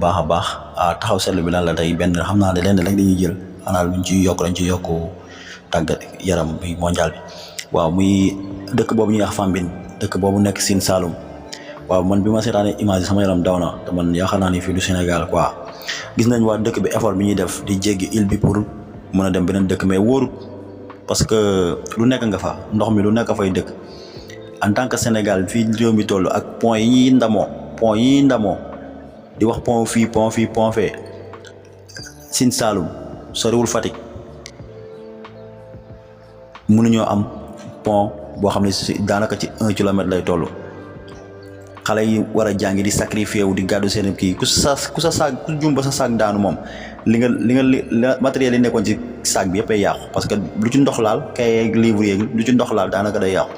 baax taxaw seetlu bi lan la tey benn xam naa ne lenn rek dañuy jël xanaa luñ ci yokk dañ ci yokk tàggat yaram muy mondial bi waaw muy dëkk boobu ñuy wax Fambine dëkk boobu nekk Sine Saloum waaw man bi ma seetaanee image sama yaram daw na te man yaakaar naa ni fii du Sénégal quoi gis nañ waa dëkk bi effort bi ñuy def di jéggi île bi pour mën a dem beneen dëkk mais wóorut parce que lu nekk nga fa ndox mi lu nekk fay dëkk en tant que Sénégal fii réew mi toll ak point yi ñuy ndamoo di wax pont fii pont fee Sine Saloum soriwul Fatick mënuñoo am pont boo xam ne daanaka ci 1 kilomètre lay toll xale yi war a jàngi di sacrifié wu di gàddu seen kii ku jumba sa saag daanu moom li nga matériel yi nekkoon ci saag bi yëpp ay yàqu parce que lu ci ndox laal kay livre yeeg lu ci ndox laal daanaka day yàqu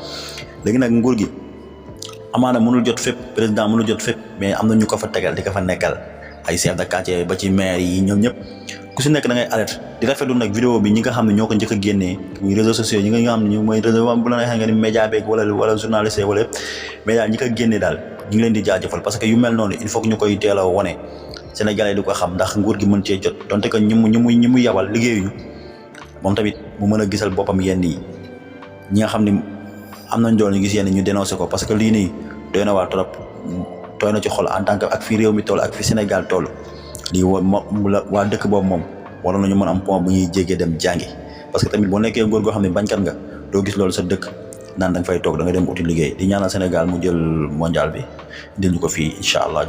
léegi nag nguur gi amaana mënul jot fépp président mënul jot fépp mais am na ñu ko fa tegal di ko fa nekkal ay chef de quartier ba ci maire yi ñoom ñëpp ku si nekk da ngay alerte di rafetlu nag vidéo bi ñi nga xam ne ñoo ko njëkk a génnee muy réseaux sociaux ñi nga xam ne ñu mooy réseau bu la neexee nga ni média beeg wala journaliste wala mais daal ñi ko génnee daal ñu ngi leen di jaajëfal parce que yu mel noonu il faut que ñu koy teel a wone Sénégalais di ko xam ndax nguur gi mën cee jot donte que ñi mu yabal liggéeyuñu moom tamit mu mën a gisal boppam yenn yi ñi nga xam ni am nañ doon ñu gis yenn ñu dénoncé ko parce que lii nii doy na waa trop tooy na ci xol en tant que ak fi réew mi toll ak fi Sénégal toll lii waa dëkk boobu moom waroon nañu mën am point bu ñuy jéggee dem jàngi parce que tamit boo nekkee góor goo xam ne bañkat nga doo gis loolu sa dëkk naan da nga fay toog da nga dem uti liggéey di ñaanal Sénégal mu jël mondial bi indil ñu ko fii incha allah.